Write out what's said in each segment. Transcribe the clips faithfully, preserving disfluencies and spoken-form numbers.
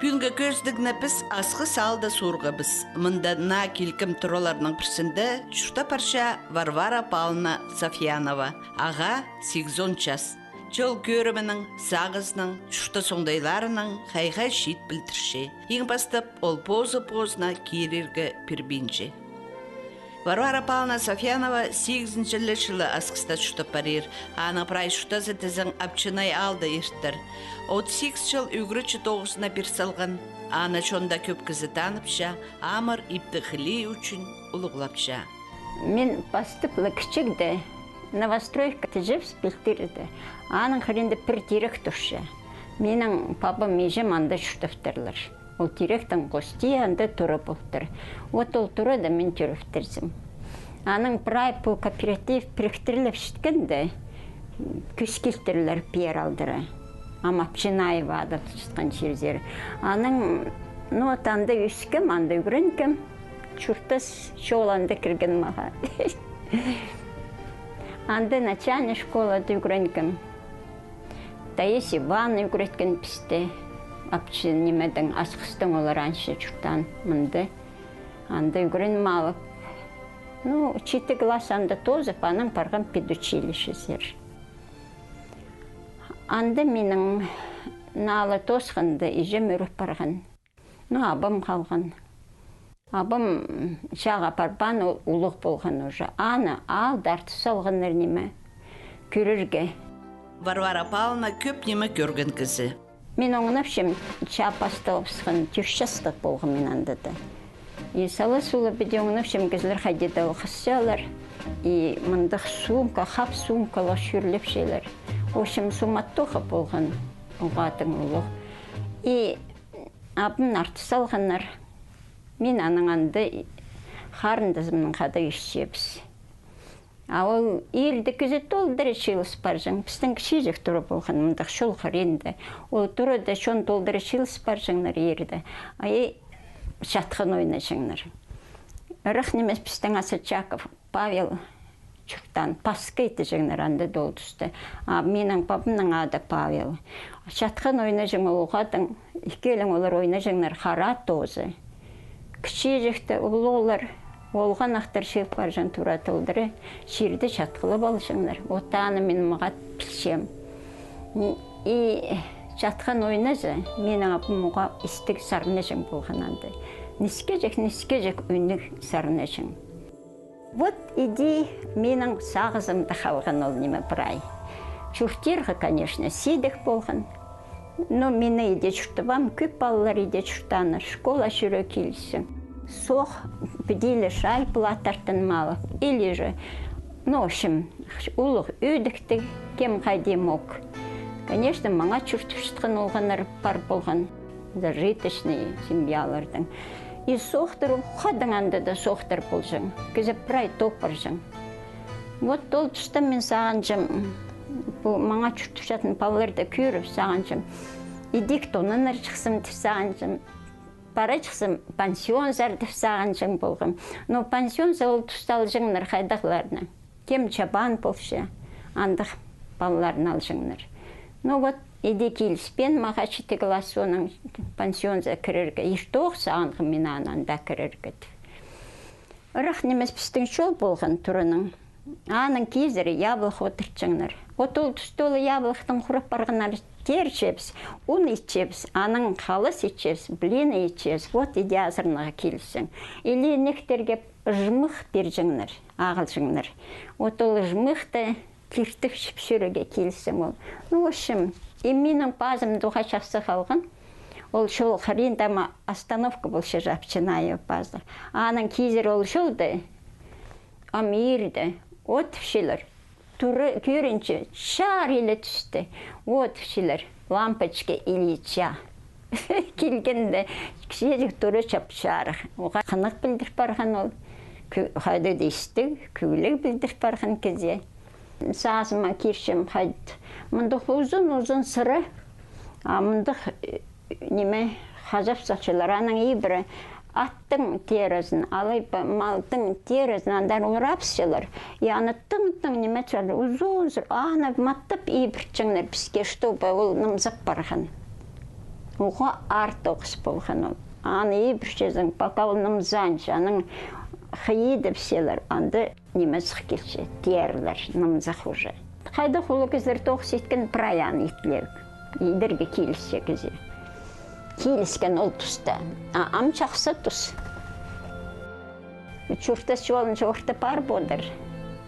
Пӱӱнгі кӧзідігні піс Асхыс аалда суурғабыс. Мында наа килкім тураларның пірсінде чуртап парча Варвара Павловна Сафьянова. Ағаа сигізон час. Чол кӧрімінең, сағызынаң, чуртас оңдайларынаң хай-хай чиит пілдірче. Иң пастап ол позы-позына кирерге пирбинче. Варвара Павловна Сафьянова сигізінҷі ле чылы Асхыста чуртап парир. Аның прай чуртазы тізең Апчынай аалда иртер. Отыс сигіс чыл ӱгретчі тоғызына пир салған. Аны чонда кӧп кізі танапча, амыр ипті хылии ӱчӱн улуғлапча. Мин пастап ла кічігде новостройка тіҷебіс пілдірді. Аның хыринда пір тирек турча. Минің пабам, иҷем анда чуртаптырлар. Ол тиректің хости анда тура полтыр. Вот ол турада мин тӧріптірзім. Анаң прай пу кооператив піріктіріліп чіткенде, кӱс килтірлер пеер алдыра. Ам Апчынаева адал чатхан чирзер. Анаң, ну, вот анда ӧскем, анда ӱгренгем. Чуртас чол анда кірген мағаа. Анда начальный школада ӱгренгем. Таис Ивановна ӱгреткен пісті. Апчы нимедең, Асхыстаң, олар анҷа чуртаан мында. Анда ӱгреніп алып. Ну, читі класс анда тоозып, анаң парғам педучилищезер. Анда минің наа ла тоосханда иҷем ӱреп парған. Ну, абам халған. Абам чааға парбаан, ол улуғ полған уже. Аны аалда артыс салғаннар ниме, кӧрерге. Варвара Павловна кӧп ниме кӧрген кізі. Мин оңнапчам, чаа пасталыбысхан, тӧрт частығ полғам мин анда даа. И сала-сула піди оңнапчам, кізілер хайди даа алғасчалар. И мындағ сумка, хап сумкалығ чӧрлепчелер. В общем, суматоха полған, уғаа тың улуғ. И абамны артыс салғаннар. Мин анаң анда харындазымнаң хада ӧсчебіс. А ол иирде кізі толдыра чыылыс парҷаң. Пістің кічіҷек тура полған, мындағ чол хыринда. Ол турада чон толдыра чыылыс парҷаңнар иирде. А и чатхан ойнаҷаңнар. Ырах нимес пістің Асочаков Павел чуртаан, Паска итчеңнер анда даа ол туста. А минің пабамның ады Павел. Чатхан ойнаҷаң ол уғаа тың, ікӧлең олар ойнаҷаңнар хараа тоозы. Кічіҷекте улуғлар, олғанахтар чыып парҷаң тура толдыра чирде чатхылап алҷаңнар. Вот аны мин мағат пілчем. И чатхан ойнаҷаң, минің абам уғаа истіг сарнаҷаң полған анда. Нискеҷек, нискеҷек ӱнніг сарнаҷаң. Вот иди минің сағызымда халған ол ниме прай. Чуртирға, конечно, сидік полған. Но мині иди чуртап ам, кӧп палалар иди чуртааннар, школа чӱре килісчең. Соох піди ле шай платартын малып, или же, ну, в общем, улуғ ӧдіктіг, кем хайди мог. Конечно, маңат чуртап чатхан олғаннар пар полған. Зажиточный семьялардаң. И соохтар, хадың анда даа соохтар полҷаң. Кізі прай топ парҷаң. Вот ол туста мин сағынчам, пу маңат чуртап чатхан палаларды кӧріп сағынчам. Идӧк тонанарҷыхсам тіп сағынчам. Парарҷыхсам пансионзар тіп сағынчаң полғам. Но пансионзар ол туста алҷаңнар хайдағларны. Кем чабаан полча, андағ палаларны алҷаңнар. Ну вот, иди киліспеен мағаа читі класс соонаң пансионзар кірерге. Иртоох сағынғам мин аны анда кірерге тіп. Ырах нимес пістің чол полған тураның. Аның кизері яблох одыртчаңнар. Вот ол туста ол яблохтаң хурап парғаннар, теерҷебіс, ун итчебіс, анаң халас итчебіс, блины итчебіс. Вот иди азыранарға килісчең. Или нектерге жмых пирҷеңнер, ағылҷаңнар. Вот ол жмыхты киртіп чіпчерге килісчең ол. Ну, в общем, и минің пазым даа уғаа чахсы халған. Ол чол хыринда ма остановка полча, Апчынаева пазы. Аның кизер ол чолда, ам иирде, от іпчелер. Тура кӧрінче, чарыла тӱсті. От іпчелер, лампочка Ильича. Килгенде, кізі тура чап-чарых. Оға хынығ пілдір парған ол. Кӧ-, хайда даа истіг, кӧгліг пілдір парған кізі. Сағызыма кирчем, хайт. Мындағ узун-узун сыра. А мындағ, э, ниме, хазап сахчалар. Анаң ибіре аттың теерізін, алай ба малдың теерізін андар урапсчалар. И аны тың-тың ниме чалар, узун-узун, аны маттап ибіртчеңнер піске, чтобы ол нымзап парған. Уғаа артығыс полған ол. Аны ибірчезің, пока ол нымзаанча, анаң хыйдып селер, анда ниме сых килче, тиерлер, нымзах уже. Хайдағ улуғ кізілер тоғыс иткен, прай аны итлег. Идерге килісче кізі. Киліскен ол туста. А ам чахсы тус. Чуртас чуалынча орта пар подыр.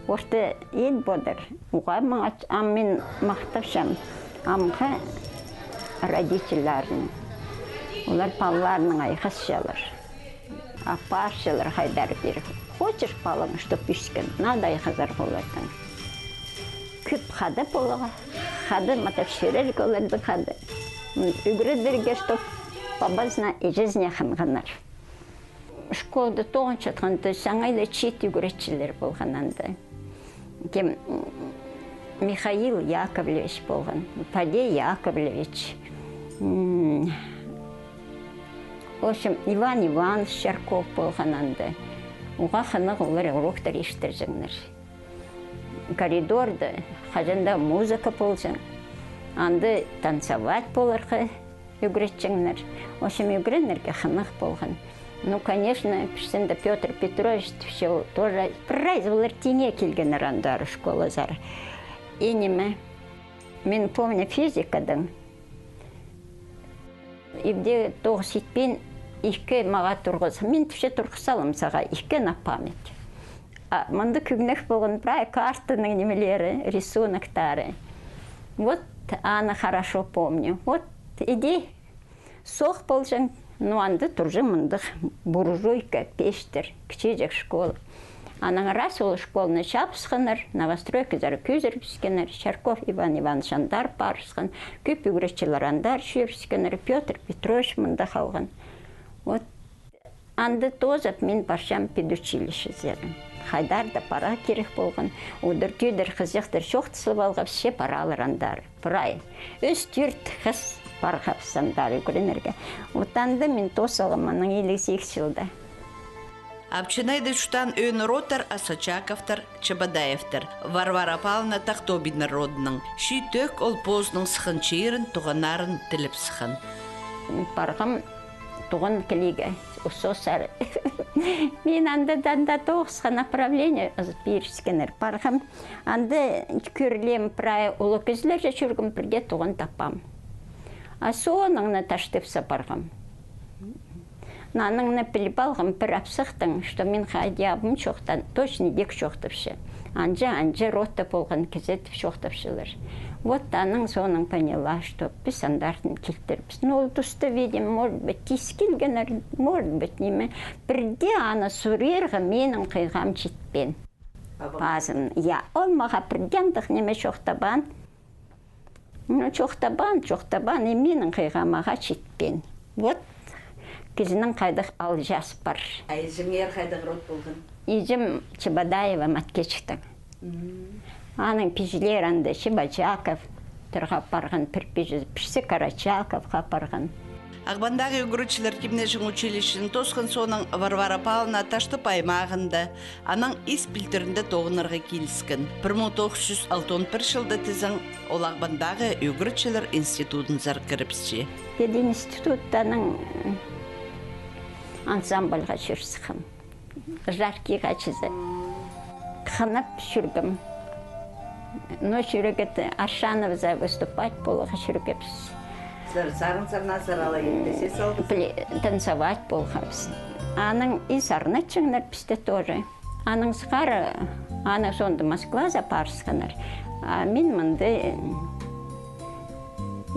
Орта ит подыр. Уғаа маңат, ам мин махтапчам. Амға родительлерін. Олар палаларынаң айғасчалар. Апарчалар хайдар пиріп. Хочешь, палаң, чтоб ӧскен, надо айғазарға оларнаң. Кӧп хада поларға, хада матап чӧрерге оларды хада. Ӱгредерге, чтоб пабазына, іҷезіне хынғаннар. Школада тоғынчатханда саңай ла чиит ӱгретчілер полған анда. Кем, м, Михаил Яковлевич полған, Фадей Яковлевич. М, в общем, Иван Иванович Чарков полған анда. Уғаа хынығ олар уроктар иртірҷеңнер. Коридорда хаҷан даа музыка полҷаң. Анда танцевать поларға ӱгретчеңнер. В общем, ӱгренерге хынығ полған. Ну, конечно, пістің дее Пётр Петрович тіпче, ол тоже прай олар тиңе килгеннер андар школазар. И ниме, мин помню физикадаң. Ибде тоғыс итпин, ікі мағаа турғыс. Мин тіпче турғыс салам сағаа, ікі на память. А мында кӧгенек полған прай картаның нимелері, рисуноктары. Вот аны хорошо помню. Вот иди соох полҷаң, ну, анда турҷаң мындағ буржуйка, пештер, кічіҷек школа. Анаң раз ол школаны чабысханнар, новостройказар кӧзірібіскеннер, Чарков Иван Иванович андар парысхан, кӧп ӱгретчілер андар чӧрібіскеннер, Пётр Петрович мында халған. Вот. Анда тоозып, мин парчам педучилищезер. Хайдар даа пара кирек полған. Удур-тӧдір хызыхтар чоохтазып алғабыс, че паралар андар. Прай ӱс-тӧрт хыс парғабыс андар ӱгренерге. Вот анда мин тоос салғам, анаң илиг сигіс чылда. Апчинайда чуртаан ӧӧн родтар: Асочаковтар, Чебодаевтар. Варвара Павловна Тахтобиннар родынаң. Чиит ӧк ол позының сыххан чирін, туғаннарын тіліп сыххан. Парғам туған кілиге, Усосар. Мин анда, анда тоғысха направление ызып пиріскеннер. Парғам, анда кӧрілем, прай улуғ кізілер же чӧрген, пірдее туған таппаам. А соонаң на Таштыпсха парғам. Анаң на піліп алғам пір апсахтаң, что мин хайди абым чоохтаан, точно идӧк чоохтапча. Анҷа, анҷа родта полған кізі тіп чоохтапчалар. Вот анаң соонаң поняла, что піс андартын килтірібіс. Ну, ол туста, видимо, может быть, тис килгеннер, может быть, ниме. Пірдее аны сурарға минің хыйғам читпеен. Пазын, я, ол мағаа пірдее андағ ниме чоохтабаан. Ну, чоохтабаан, чоохтабаан, и минің хыйғам мағаа читпеен. Вот кізінің хайдағ алҷазы пар. А іҷеңер хайдағ род полған? Іҷем Чебодаева Маткечтің. Аның пиҷелері анда Чебоджаковтарға парған, пір пиҷезі, пірсі Карачаковха парған. Ағбандағы ӱгретчілер тимнеҷең училищені тоосхан соонаң Варвара Павловна Таштып аймағында, анаң Ис пилтірінде тоғынарға киліскен. Пір муң тоғыс чӱс алтон пір чылда тізең ол Ағбандағы ӱгретчілер институдынзар кірібісче. Пединститутта анаң ансамбльға чӧр сыххам. Жаркийға чізе. Хынып чӧргем. Но чӧргебіс, Аршановзар выступать поларға чӧргебіс. Сар-, сарын сарназар, алай итсе салғазар? Танцевать полғабыс. Анаң и сарнатчаңнар пісті тоже. Анаң сығара, анаң соонда Москвазар парысханнар. А мин мында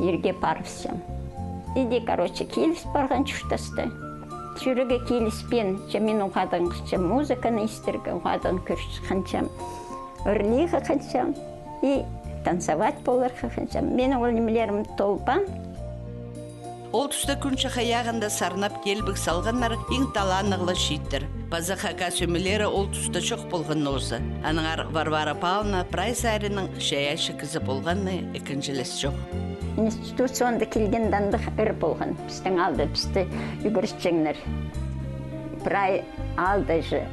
ирге парыбысчам. Иди, короче, киліс парған чуртаста. Чӧрерге киліспеен, че мин уғаа даа хынчам музыканы истерге, уғаа даа кӧр хынчам, ырлиға хынчам и танцевать поларға хынчам. Минің ол нимелерім толбаан. Ол туста кӱн чахайағында сарнап, теелбек салғаннар иң таланнығ ла чииттер. Паза хакас ӧмелері ол туста чох полған нооза. Аннаңар Варвара Павловна прай саринаң чайаачы кізі полғанны ікінҷілес чох. Институт соонда килгенде андағ ыр полған. Пістің аалда пісті ӱгретчеңнер. Прай аалда же.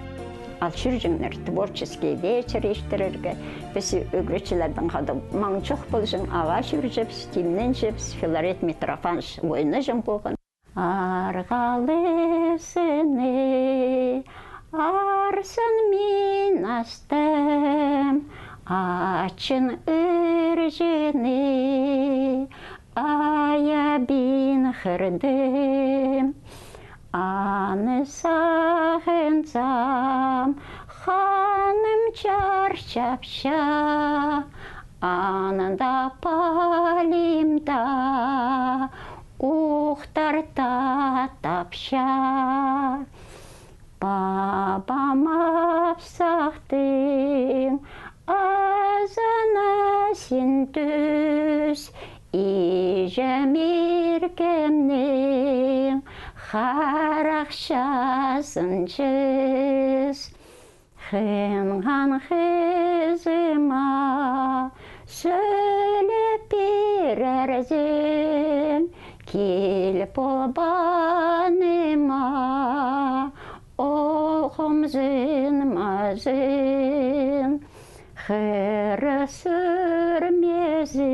Ал чӧрҷеңнер творческий вечер иртірерге. Піс ӱгретчілердең хада маң чох полҷаң, ағаа чӧрҷеңміс, тимненҷеңміс, Филарет Митрофанович ойнаҷаң полған. Арғалығ сыны арсан мин астым, ачын ырҷыны аябин хырдым. Аны сағынсам, ханым чарчапча, аны даа палим даа, ухтар таа тапча. Пабам апсахтың азаназын тӱс, иҷем иркемнің харахчазын чіс. Хынған хызыма сӧлеп пирерзің, кил полбаныма ол хомзынмазын. Хыра сӱрмезі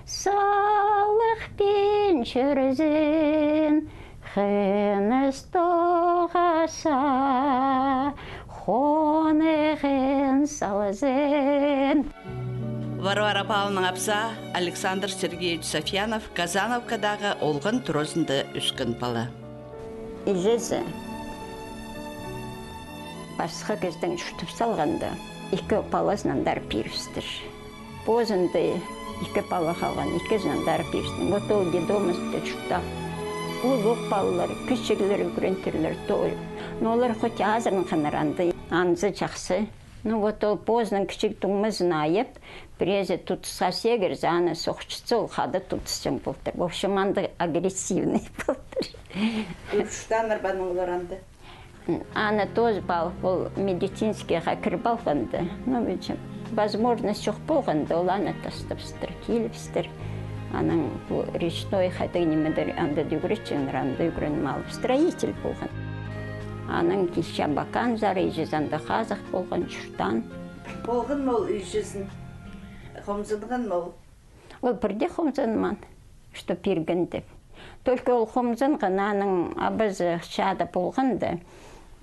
салых пинчірзін, хыныс тоғаса хонығын салзын. Варвара Павловнаның апсаа Александр Сергеевич Сафьянов Казановкадағы олған туразында ӧскен пала. Іҷезі пасха кізідең чуртап салғанда, ікі палазын андар пирібістір. Позында ікі пала халған, ікізін андар пирібістір. Вот ол детдомда чуртап. Улуғ палалар, кічіглер ӱгрентірлер, то. Но олар хоть азырынғаннар анда, анзы чахсы. Ну вот ол позының кічіг туңмазын айап, пірее тутысха сегірзе, аны сохчатса, ол хада тутысчаң полтыр. В общем, андағ агрессивный полтыр. Ӱр чуртааннар ба анаң олар анда? Аны тоже палып, ол медицинскийға кіріп алғанда. Ну, в общем, возможность чох полғанда, ол аны тастабыстыр, килібістір. Анаң пу речной хайдағ нимелер анда ӱгретчеңнер, анда ӱгреніп алып, строитель полған. Анаң килче Абаканзар, іҷезі анда хазых полған, чуртаан. Полған ма ол іҷезін? Хомзынған ма ол? Ол пірдее хомзынмаан, что пирген тіп. Только ол хомзынған, аның абазы чаада полғанда,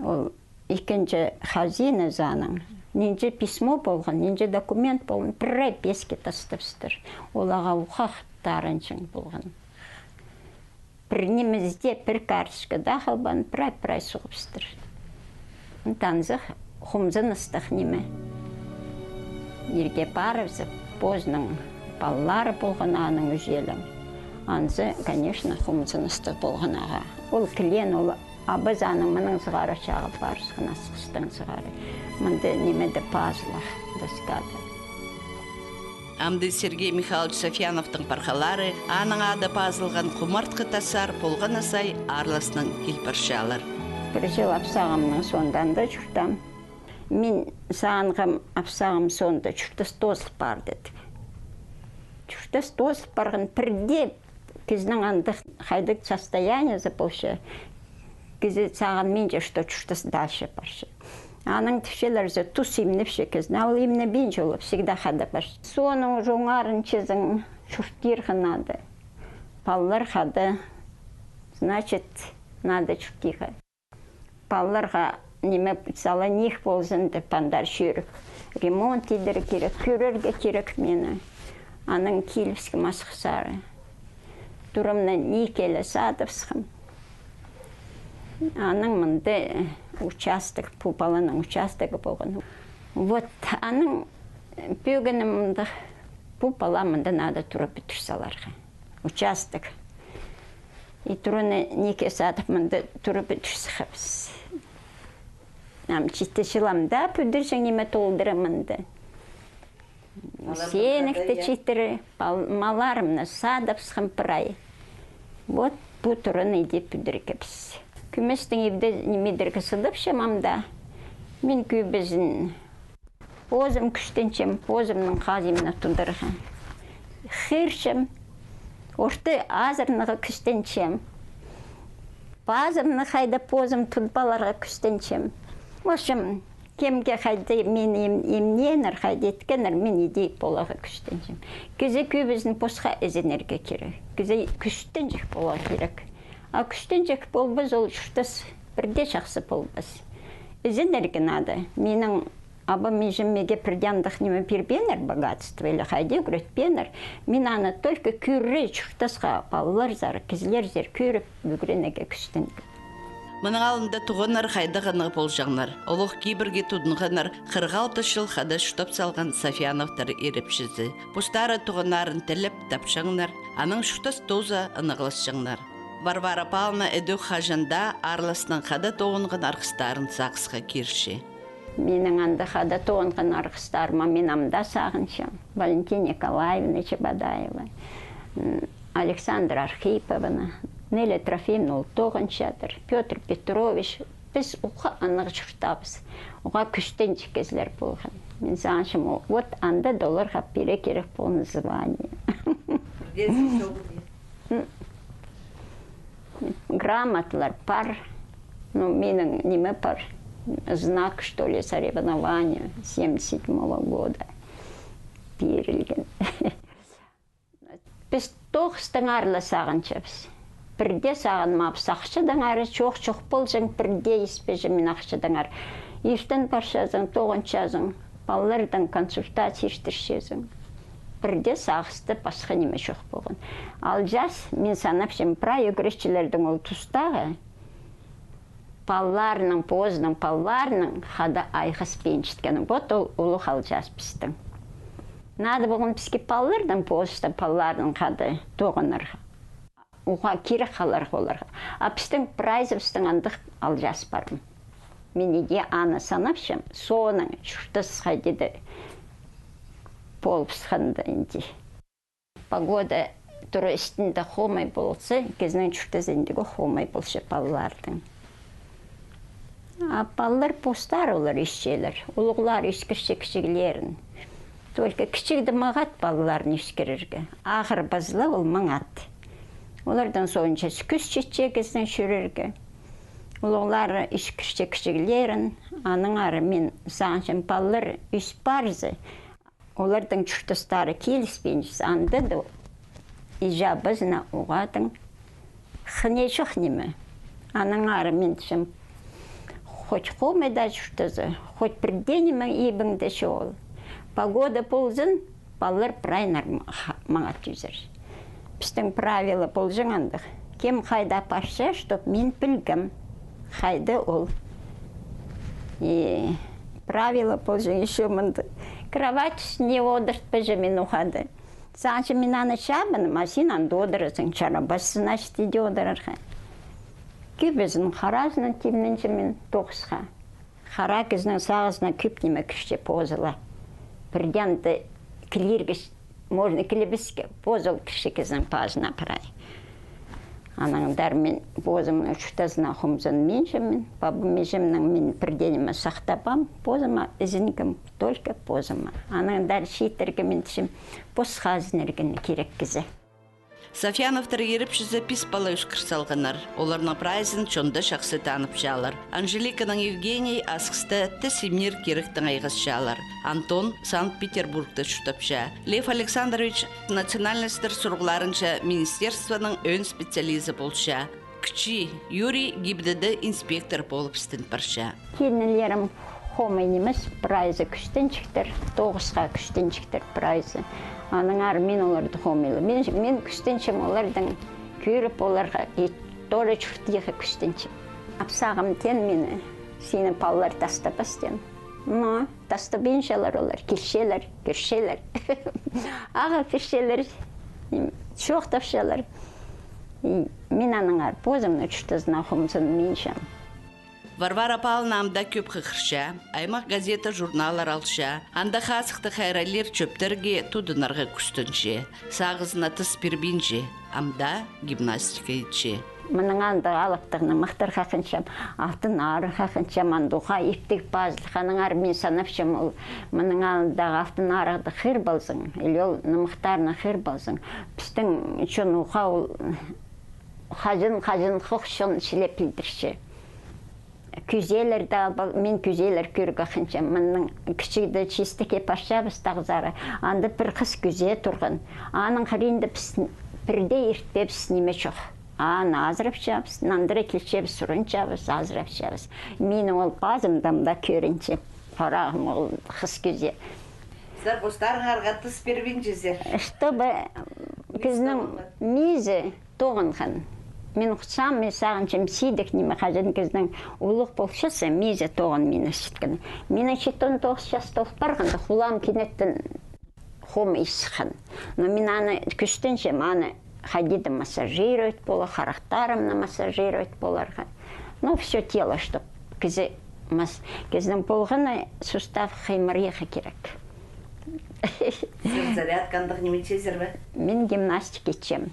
ол ікінҷі хазиназы аның. Нинҷе письмо полған, нинҷе документ полған, пір ай песке тастабыстыр. Ол ағаа ухах тарынҷаң полған. Пір нимезі дее, пір карточка даа халбаан, прай-прай суғыбыстыр. Анзы хомзыныстығ ниме. Ирге парыбызып, позының палалары полған аның ӱҷелең. Анзы, конечно, хомзыныстығ полған ағаа. Ол килген, ол абазы аның мының сығара чағып парысхан, асхыстаң сығара. Мында нимеде пазылах, доскада. Амды Сергей Михайлович Сафьяновтың пархалары, аның ады пазылған хумартхы тастар полған на сай аарластаң кил парчалар. Пір чыл апсағымның соонда анда чуртаам. Мин сағынғам, апсағым соонда чуртас тоозыл парды тіп. Чуртас тоозыл парған, пірдее кізінің андағ хайдағ состояниезі полча, кізі сағынминча, что чуртас дальше парча. Анаң тіпчелер зе, тус имнепче кізіні, а ол имнебинче, ол всегда хада парча. Соонаң уже оңарынчазың, чуртирға надо. Палалар хада, значит, надо чуртирға. Палаларға ниме сала, ниик ползын тіп, андар чӧріп. Ремонт идер кирек, кӧрерге кирек мині. Анаң килібіскем Асхыссары. Турамны ниикеле садыбысхам. Анаң мында участок, пу паланың участогы полған. Вот анаң пӧгінім мында, пу пала мында надо тура пӱдір саларға. Участок. И тураны ниике садып, мында тура пӱдір сыхабыс. Ам читі чылымда пӱдірҷең ниме толдыра мында. Сенікті читіре, малларымны садыбысхам прай. Вот пу тураны иди пӱдіргебіс. Кӧместең ибде ниме идерге сыдапчам амда. Мин кӧбізін позым кӱстенчем, позымның хазиимні тударға. Хирчем, орты азырнығы кӱстенчем. Пазымны хайда позым тудып аларға кӱстенчем. В общем, кемге хайди мині им-, имнееннер, хайди иткеннер, мин иди поларға кӱстенчем. Кізі кӧбізін посха ізенерге кирек. Кізі кӱстенҷек поларға кирек. А кӱстенҷек полбас, ол чуртас пірдее чахсы полбас. Ізенерге надо. Минің абам-іҷем мағаа пірдее андағ ниме пирбееннер, богатство или хайди ӱгретпееннер. Мин аны только кӧрер чуртасха, палаларзар, кізілерзер кӧріп, ӱгренерге кӱстенгем. Мының алнында туғаннар хайдағ аннығ полҷаңнар. Олох кибірге тудынғаннар хырых алты чыл хада чуртап салған Сафьяновтар ирепчізі. Постары туғаннарын тілеп тапчаңнар, анаң чуртас тооза аннығласчаңнар. Варвара Павловна ідӧк хаҷан даа аарластың хада тоғынған арғыстарын сағысха кирче. Минің анда хада тоғынған арғыстарыма мин ам даа сағынчам. Валентина Николаевна Чебодаева, м, Александра Архиповна, Нелли Трофимовна, ол тоғынчадыр, Пётр Петрович. Піс уғаа аннығ чуртаабыс. Уғаа кӱстенҷек кізілер полған. Мин сағынчам, о-, вот анда даа оларға пирер кирек полған звание. М. Грамоталар пар. Ну, минің ниме пар. Знак, что ли, соревнования семьдесят седьмого года пирілген. Піс тоғыстаңар ла сағынчабыс. Пірдее сағынмаабыс ахчадаңар, чох-чох полҷаң, пірдее испеҷем мин ахчадаңар. Иртен парчазың, тоғынчазың, палалардаң консультация иртірчезің. Пірдее сағыста пасха ниме чох полған. Алҷаас, мин санапчам, прай ӱгретчілернің ол тустағы палаларының, позының палаларының хада айғаспинчатханы. Вот ол улуғ алҷаас пістің. Надо полған піске палаларның позы, палаларның хада тоғынарға. Уғаа кирек халарға оларға. А пістің прайзыбыстың андағ алҷаас пар. Мин иди аны санапчам, соонаң чуртас хайди даа полыбысханда иди. Погода тура істінде хомай полза, кізінің чуртазы індігі хомай полча палаларның. А палалар постары олар ӧсчелер, улуғлар ӧскірче кічіглерін. Только кічігде маңат палаларын ӧскірерге. Ағырбазла ол маңат. Олардаң соонҷа кӱс читче кізінің чӧрерге. Улуғлары ӧскірче кічіглерін, аннаңар мин сағынчам, палалар ӧс парза, оларның чуртастары киліспинче, анда даа иҷе-пабазына уғаа тың хынии чох ниме. Аннаңар мин тіпчем, хоть хомай даа чуртазы, хоть пірдее ниме ибіңде чоғыл. Погода ползын, палалар прай норм-, ха-, маңат ӧзер. Пістің правило полҷаң андағ. Кем хайда парча, чтоб мин пілгем, хайда ол. И правило полҷаң ещё мындағ. Кровать ӱстӱне одыртпаҷам мин уғаа даа. Сағынчам, мин аны чабынам, а син анда одыразың, чарабас, значит, иди одырарға. Кӧбізін харазынаң тимненчем мин тоғысха. Хара кізінің сағызына кӧп ниме кірче позы ла. Пірдее анда килирге, можно килібіске, позы ол кірче кізінің пазына прай. Анаңар мин позымның чуртазына хомзынминчам мин, пабам-іҷемнең мин пірдее ниме сахтабаам, позыма ізенгем, только позыма. Анаңар чииттерге мин тіпчем, посха ізенерге кирек кізі. Сафьяновтар ирепчізі пис пала ӧскір салғаннар. Оларның прайзын чонда чахсы танапчалар. Анжеликанаң Евгений Асхыста тіс имнир киректең айғасчалар. Антон Санкт-Петербургта чуртапча. Лев Александрович национальностьтар сурығларынҷа министерствоның ӧӧн специализі полча. Кічіг Юрий ГИБДД инспектор полып істен парча. Киліннерім хомай нимес, прайзы кӱстенҷіктер, тоғысха кӱстенҷіктер прайзы. Анаңар мин оларды хомайлап. Мин, мин кӱстенчем олардаң кӧріп оларға, и тоже чуртирға кӱстенчем. Апсағам теен мині, сині палалар тастабас теен. Но тастабинчалар олар, килчелер, кӧрчелер. Ағыл пирчелер, чоохтапчалар. И мин анаңар позымның чуртазына хомзынминчам. Варвара Павловна ам даа кӧп хығырча, аймах газета-журналлар алча, анда хазыхтығ хайраллир чӧптерге тудынарға кӱстенче. Сағызына тыс пирбинче, ам даа гимнастика итче. Мының алнында алыптығ нымахтар хакхынчам, алтын арығ хакхынчам, андуға иптіг пазылханыңар мин санапчам, ол мының алнында алтын арығды хығырып алзаң, или ол нымахтарны хығырып алзаң. Пістің чон уғаа ол хаҷан, хаҷан хох чон чілеп пілдірче. Кӱзелерді алып ал, мин кӱзелер кӧрерге хынчам. Мыннаң кічігде чистікке парчабыс тағзары. Анда пір хыс кӱзе турған. Аның хыринда піс пірдее иртпебіс, ниме чох. Аны азырапчабыс, нандыра килчебіс, сурынчабыс, азырапчабыс. Минің ол пазымда ам даа кӧрінче. Харағым, ол хыс кӱзе. Сірер постарыңарға тыс пирбинчезер. Чтобы кізінің миизі тоғынған. Мин хутсам, мин сағынчам, сидік ниме, хаҷан кізінің улуғ полчаза, миизі тоғын, мин ісчеткен. Минің читон тоғыс час тол парғанда, хулам кинеттен хомай сыххан. Но мин аны кӱстенчем, аны хайди даа массажировать полар, харахтарымны массажировать поларға. Ну, всё тело, чтоб кізі мас-, кізінің полғаны сустав хыймырарға кирек. Сірер зарядка андағ ниме итчезер бе? Мин гимнастика итчем.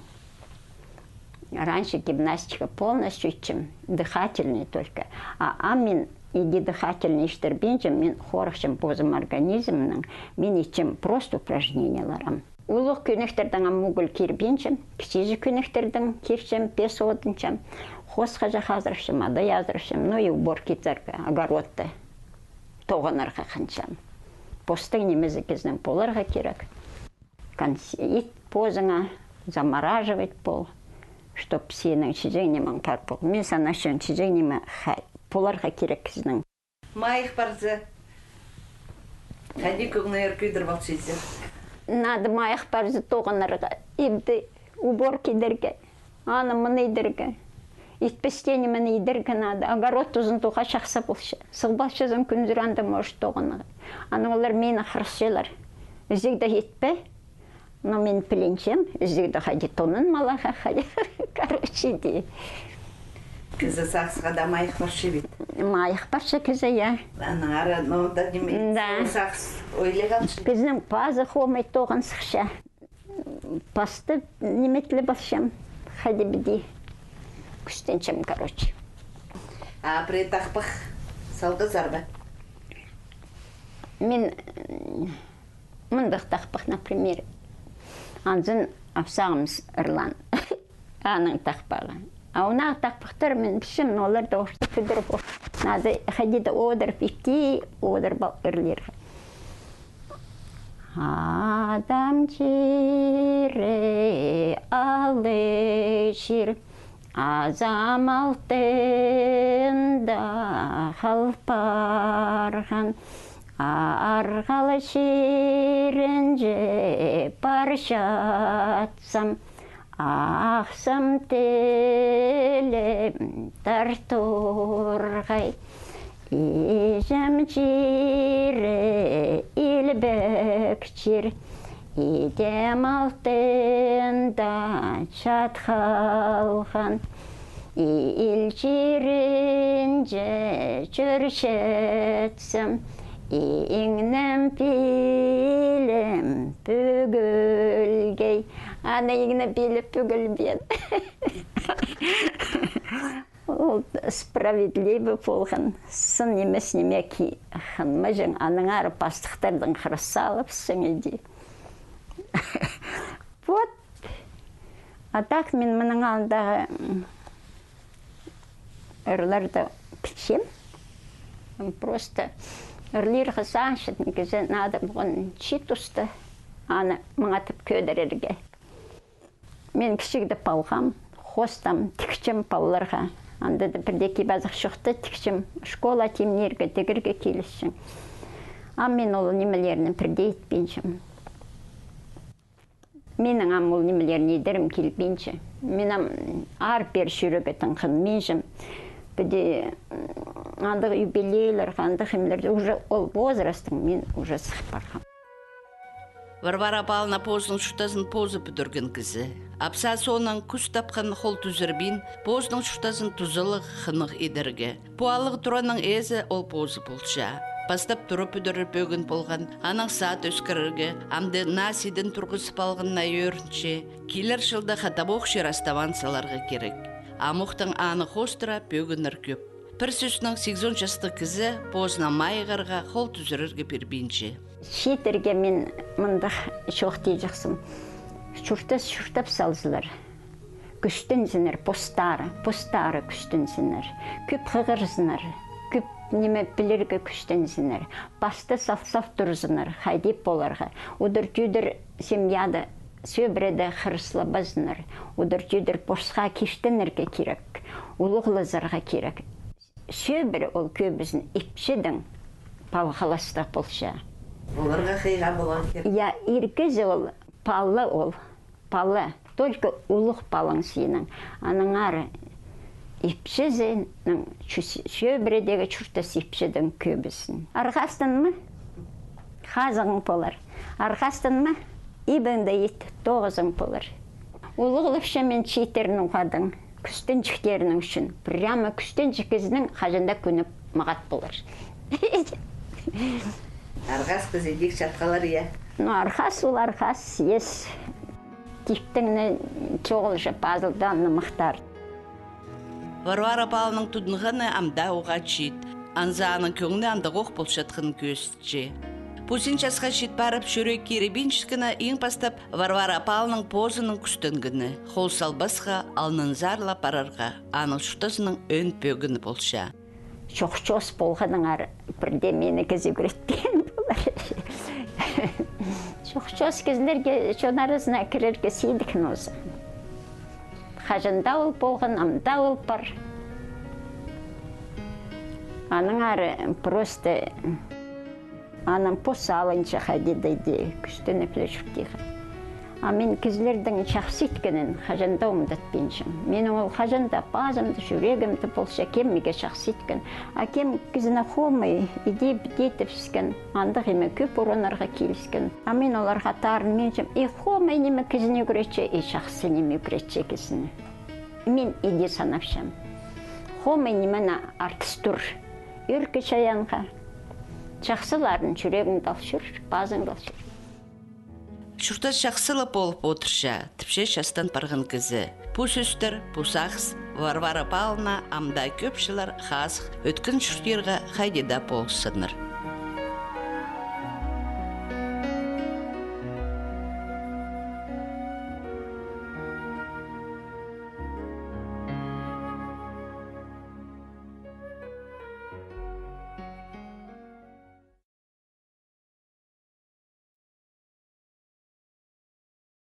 Раньше гимнастика полностью итчем, дыхательный только. А, а мин иди дыхательный истірбинчем, мин хорыхчам позым организмнең, мин итчем просто упражнениелер ам. Улуғ кӧнектердең ам угол кирбинчем, кічіҷек кӧнектердең кирчем, пес одынчам, хосхаҷах азырапчам, адай азырапчам, ну и уборка итерге, огородты тоғынарға хынчам. Постың нимезі кізінің поларға кирек. Конс-, ит позыңа, замораживать пол, чтоб сенің чиҷең нимең пар пол. Мин санапчам, чиҷең ниме ха-, поларға кирек кізінің. Майых парза, хайди кӧңнер кӧдіріп алчазар? Надо майых парза тоғынарға, ибде уборка идерге. Аны-мыны идерге. Итпестең ниме идерге надо. Огород тузын тоғынча, чахсы полча. Сығып алчазың кӱнзер анда, может, тоғынарға. Аны олар мині хырысчалар. Ізігде итпе. Но мин пілінчем, ізігде хайди тонын маларға, хайди. Короче, иди. Кізі сағысха даа майых парча бит. Майых парча кізі, я. Аннаңар, ну, да, ниме, да, сағыс ойлап алча. Кізінің пазы хомай тоғын сыхча. Пасты ниме тілеп алчам, хайди-биди кӱстенчем, короче. А пірее тахпах салғазар ба? Мин, м, мындағ тахпах, например, анзын апсағымыс ырлаан. Аның тахпағы. А ондағы тахпахтар мин пілчем, но оларны орта пӱдіріп, надо хайди-да одырып, итти одырып ал-, ырлирға. Адам чирі алай чир, азам алтында хал парған, арғал чирінҷе парчатсам, ахсам тілім тар турғай. Іҷем чирі илбек чир, идем алтында чат халған. Ил чирінҷе чӧрчетсем, иңнем пилім пӱгілгей. Аны иңнем пилі пӱгілбеен. Ол справедливо полған. Сын нимес ниме ки-, хынмаҷаң, аннаңар пастыхтардаң хырыс салыпсың иди. Вот. А так мин мының алнындағы, м, ырларны пілчем. Просто ырлирға сағынчатхан кізі надо полған чиит туста аны маңатып кӧдірерге. Мин кічігде палғам, хостам, тікчем палаларға. Анда даа пірдее кип-азах чохта, тікчем, школа тимнирге, тігерге килісчең. А мин ол нимелерні пірдее итпинчем. Минің ам ол нимелерні идерім килбинче. Мин ам аар-пеер чӧрерге тың хынминчам. Піди, м, андағ юбилейлерге, андағ нимелерге уже ол возрастың мин уже сых парғам. Варвара Павловна позының чуртазын позы пӱдірген кізі. Апсаа соонаң кӱс тапхан хол тӱзірбин, позының чуртазын тузалығ, хынығ идерге. Пу ааллығ тураның ээзі ол позы полча. Пастап тура пӱдірер пӧгін полған, анаң сад ӧскірерге, амды наа сидін турғызып алғанына ӧрінче. Килер чылда хатабох чир астабаан саларға кирек. Амохтаң аны хоостыра пӧгіннер кӧп. Пір сӧснең, сигізон частығ кізі позына майығарға, хол тӱзірерге пирбинче. Чииттерге мин мындағ чоохтиҷыхсым. Чуртас чуртап салзалар. Кӱстензіннер, постары, постары кӱстензіннер. Кӧп хығырзыннар. Ниме пілерге кӱстензіннер. Пасты сал-сал турзыннар, хайди поларға. Удур-тӧдір семьяда сӧбіреде хырыслабазыннар. Удур-тӧдір посха киртінерге кирек, улуғлазарға кирек. Сӧбіре ол кӧбізін ипчідең палғаластығ полча. Оларға хыйға полған кирек. Я, ир кізі ол, пала ол, пала, только улуғ палаң синің. Аннаңар ипчізінің чӱс-, сӧбіредегі чуртас ипчідең кӧбізін. Арғастынма, хазығың полар. Арғастынма, ибіңді ит, тоғызың полар. Улуғлапчам мин чииттерін уғаа даа. Кӱстенҷіктерінің ӱчӱн. Прямо кӱстенҷік кізінің хаҷан даа кӱні мағат полар. Арғас кізі идӧк чатхалар, я? Ну, арғас ол арғас, ес. Типтең не чоғыл же, пазылды аны мыхтар. Варвара Павловнаның тудынғаны ам даа уғаа чиит. Анзы аның кӧңні андағох полчатханын кӧзітче. Пу син часха чит парып, чӱрек киребинчеткені иң пастап Варвара Павловнаның позының кӱстенгені. Хол салбасха, алнынзар ла парарға аның чуртазының ӧӧн пӧгіні полча. Чох-чоос полғаннаңар пірдее мині кізі ӱгретпеен полар. Чох-чоос кізілерге чон аразына кірерге сидік ноза. Хаҷан даа ол полған, ам даа ол пар. Аннаңар просто анаң пос алынча хайди-да иди, кӱстеніп ле чуртирға. А мин кізілердің чахсы иткенін хаҷан даа омдатпинчам. Минің ол хаҷан даа пазымда, чӱрегімде полча, кем миге чахсы иткен. А кем кізіні хомай, иди-піди тіпчеткен, андағ име кӧп уранарға киліскен. А мин оларға тарынминчам, и хомай ниме кізіні ӱгретче, и чахсы ниме ӱгретче кізіні. Мин иди санапчам. Хомай нимені артыс тур. Ӧркі чайаанға. Чахсыларын чӱрегіңде ал чӧр, пазыңда ал чӧр. Чуртас чахсы ла полып одырча, тіпче частан парған кізі. Пу сӧстер, пу сағыс Варвара Павловна ам даа кӧп чыллар хазых ӧткін чуртирға хайди даа полысчалар.